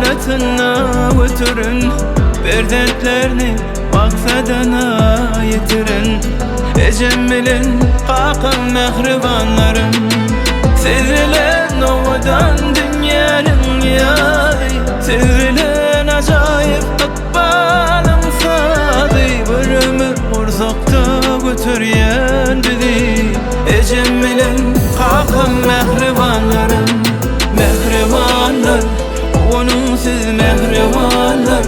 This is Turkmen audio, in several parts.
Ganatyna göteren Perzentlerini maksadyna ýetiren Ejem bilen kakam mähribanlarym Siz bilen owadan dünýäniň ýazy Siz bilen ajaýyp ykbalyň sazy Bir ömür gursakda göterýän bizi Ejem bilen kakam mähribanlarym Mähribanlar, guwanyň siz mähribanlar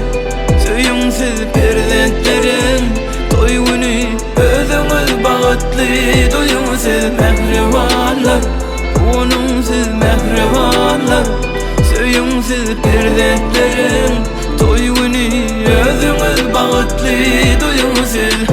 Söýüň siz perzentlerim Toý güni özüňiz bagtly duýuň siz mähribanlar Guwanyň siz mähribanlar Söýüň siz perzentlerim Toý güni özüňiz bagtly duýuň siz.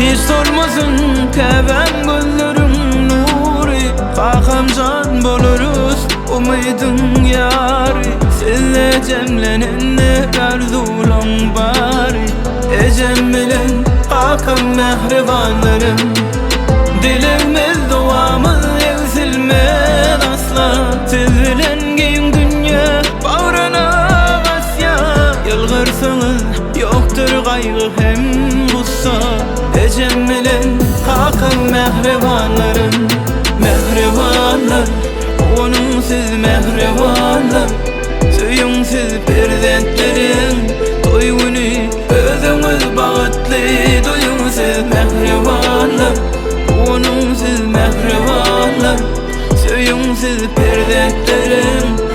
Hiç solmasyn käbäm gözleriň nury Kakamjan bolarys umydyň ýary Sizde jemlenendir arzuwlaň bary Ejem bilen kakam mähribanlarym Dilegimiz dowamyz egsilmez asla Siz bilen giň dünýe bagryna basýar Ýylgyrsaňyz ýokdur gaýgy hem gussa Ejem bilen kakam mähribanlarym Mähribanlar guwanyň siz mähribanlar Söýüň siz perzentlerim Toý güni özüňiz bagtly duýuň siz mähribanlar Guwanyň siz mähribanlar Söýüň siz perzentlerim.